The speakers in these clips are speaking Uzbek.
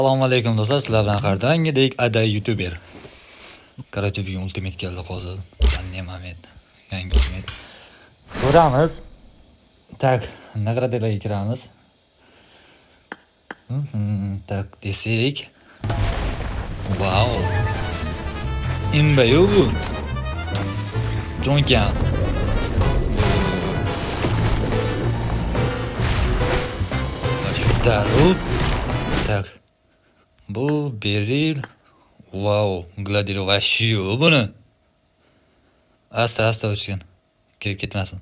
Assalomu alaykum do'stlar, sizlar bilan har doimgidek Aday YouTuber. Короче, bugun ultimate keldi hozir. Ne moment. Yangi ultimate. Ko'ramiz. Так, награда larga kiramiz. Так desak. Vau. Имба-yu bu. Jonkan. Darub. Так. Bu Beril. Vau, Gladir вообще yo'q buni. Asta asta uchgan. Kirib ketmasin.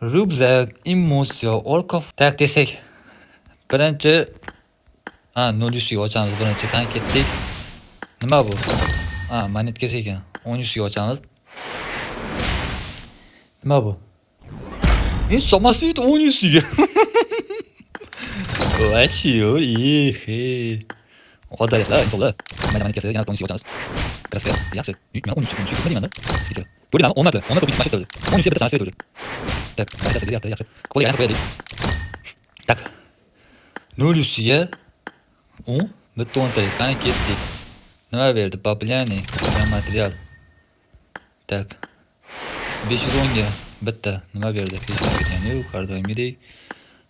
Рюкзак, эмоция, orqa. Так desak. Birinchi ha, 0 yuziga ochamiz birinchi. Qani ketdik. Nima bu? Ha, monetkasi ekan. 10 yuziga ochamiz. Nima bu? Самоцвет 10 yuziga. Вообще, eh. Oddiy insonlar. Mayda monetkasi yana 10 yuziga ochamiz. Краска, yaxshi. Men 10 yuziga, 10 yuziga nima deyman-da? Stiker. Ko'ringlarmi? 10 marta. 10 marta bitta masjid 10 yuziga bitta самоцвет уже. Так, monetkasi beryapti, yaxshi. Qo'lga aylantirib qo'yaylik. Так. 0 yuziga 10 bitta o'ntalik. Qani ketdik. Nima berdi? Популярный material. Так. 510 ga bitta nima berdi? Hech nima bergani yo'q, har doimgidek.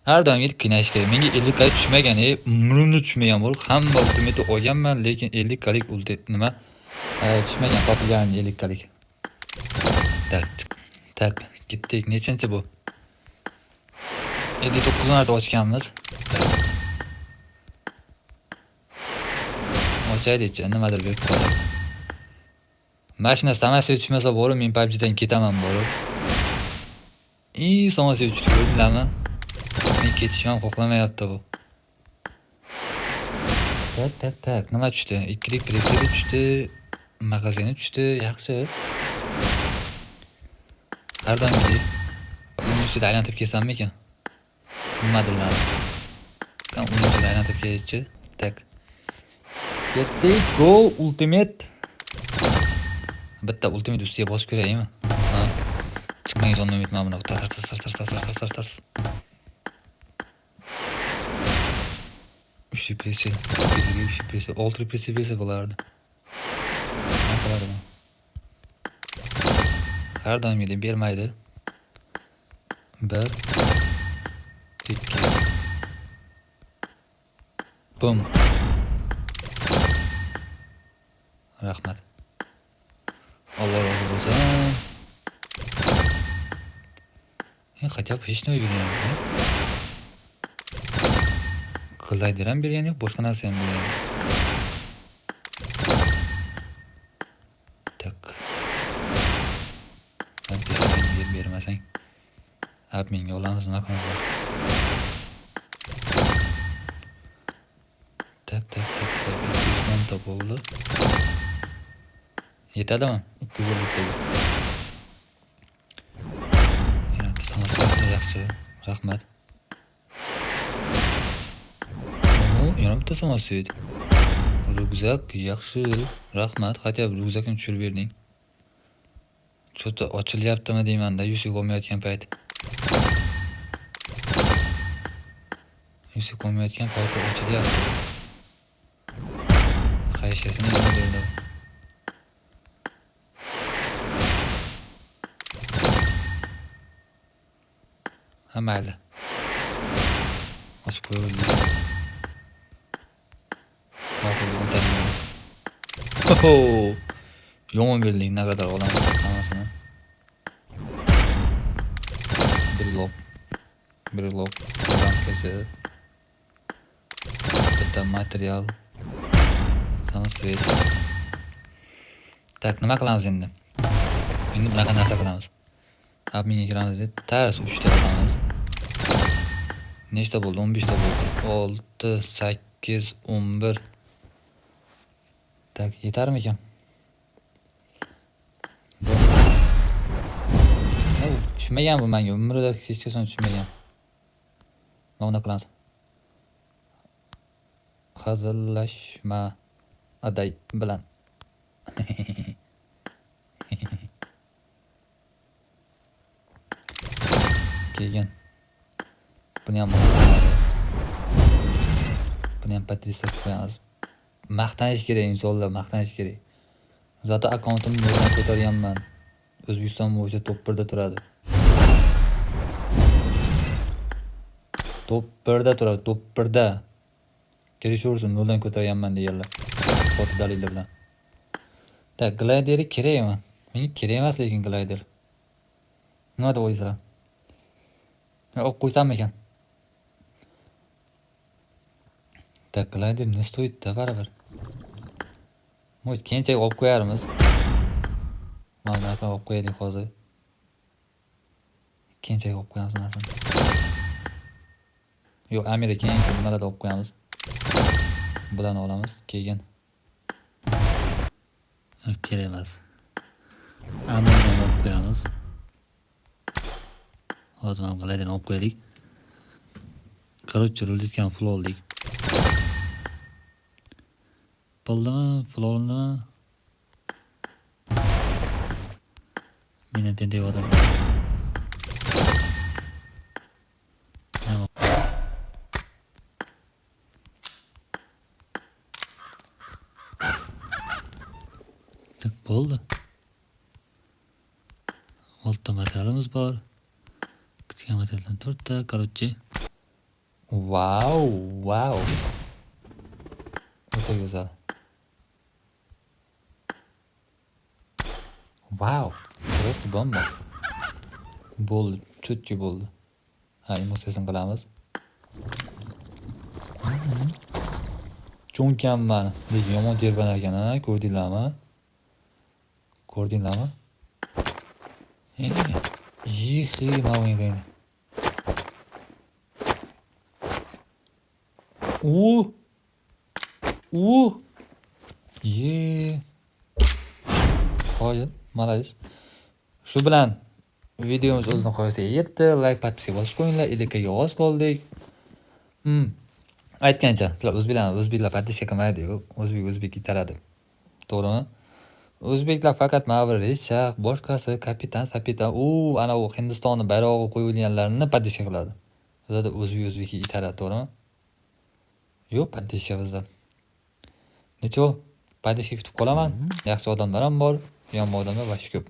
Har doimgidek qiynash kerak. Menga 50 kalik tushmagan, umrimda tushmagan bo'lib, hamma ultimate olganman, lekin 50 kalik ulti nima tushmagan популярный 50 kalik. Так. Так, ketdik. Nechinchi bu? 59 marta ochganmiz. Ochaylikchi, nimadir berib qoladi. Mashina самоцвет tushmasa borib, men PUBG'dan ketaman borib. И самоцвет tushdi, ko'rdinglarmi? Men ketishni ham xohlamayapti bu. Так, так, так, nima tushdi? Ikkilik прицел i tushdi, magazini tushdi, yaxshi. Har doimgidek. Uni ustida aylantirib kelsammikan? Nimadirlar. Uni ustida aylantirib kelchi. Так. Ketdik, go ultimate. Bitta ultimate ustiga bosib ko'raymi? Ha. Chiqmagan jonini umidman buni. Tar tar tar tar tar tar tar tar. Uchli прицел, uchli прицел, oltili прицел bersa bo'lardi. Nima qilardim? Har doimgidek bermaydi. 1 2 Bum. Rahmat. Alloh rozi bo'lsin. Хотя бы hech nima bergani yo'q. Glider ham bergani yo'q, boshqa narsa ham bergani yo'q. Так. Bersang ber, bermasang adminga olamiz, nima qilamiz? Так, так, так, так. 210 ta bo'ldi. Yetadimi? 250 taga. Yana bitta самоцвет yaxshi. Rahmat. Yana bitta самоцвет. Рюкзак yaxshi. Rahmat. Хотя бы рюкзак ni tushirib berding. Cho'ta ochilyaptimi deyman-da, yuzga olmayotgan payt. Yuzga olmayotgan payti ochilyapti. Qayshasini nima berdi? Ha, mayli. Ochib qo'yaylik. Oxirgi o'ntaligimiz. Ho! Yomon berding, naqadar olamiz hammasini. Брелок. Брелок. Raмкasi. Bitta material. Самоцвет. Так, nima qilamiz endi? Endi bunaqa narsa qilamiz. Adminga kiramiz deb tars 3 ta qilamiz. Nechta bo'ldi? 15 ta bo'ldi. 6, 8, 11. Так, yetarmikan? Tushmagan bu menga. Umrida hech qachon tushmagan. Mana bunday qilamiz. Hazillashma Aday bilan. Keyin Buni ham Buni ham подписка qilib qo'yamiz. Maqtanish kerak insonlar, maqtanish kerak. Зато akkauntimni noldan ko'targanman. O'zbekiston bo'yicha top 1 da turadi. Top 1 da turadi, top 1 da. Kelishaversin noldan ko'targanman deganlar. Isboti dalili bilan. Так, glider'i kerakmi? Menga kerak emas lekin glider. Nima deb o'ylaysizlar? Olib qo'ysammikan? Так, glider ne стоит-da baribir. Может, keyinchalik olib qo'yarmiz. Mana narsani olib qo'yaylik hozir. Keyinchalik olib qo'yamiz narsani. Yo'q, Amira keyingi nimalarda olib qo'yamiz. Bularni olamiz, keyin. Kerak emas. Amirni olib qo'yamiz. Hozir mana gliderni olib qo'yaylik. Короче, ruletkani full oldik. Bo'ldimi? Full olindimi? Meni tentak odam. Tak bo'ldi. 6 ta materialimiz bor. Kichkina materialdan 4 ta, короче. Vau, vau. O'ta go'zal. Vau, просто bomba. Bo'ldi, cho'tki bo'ldi. Ha, emotsiyasini qilamiz. Cho'nkanman, lekin yomon terbanar ekan, ha, ko'rdinglarmi? Ko'rdinglarmi? Yixi, mana bunga qarang. U! U! Ye! Qoyil, молодец. Shu bilan videomiz o'z nihoyasiga yetdi. Like, подписка bosib qo'yinglar. 50 ga oz qoldik. Aytgancha, sizlar o'zbeklar подписка qilmaydi-yu. O'zbek o'zbek itaradi. To'g'rimi? O'zbeklar faqat mana bir rechak, boshqasi, kapitan, sapitan, u ana u Hindistonni bayrog'i qo'yilganlarini подписка qiladi. Bizada o'zbek o'zbekka itaradi, to'g'rimi? Yo'q, подписка bizda. Necho, подписка kutib qolaman. Yaxshi odamlar ham bor, yomon odamlar вообще ko'p.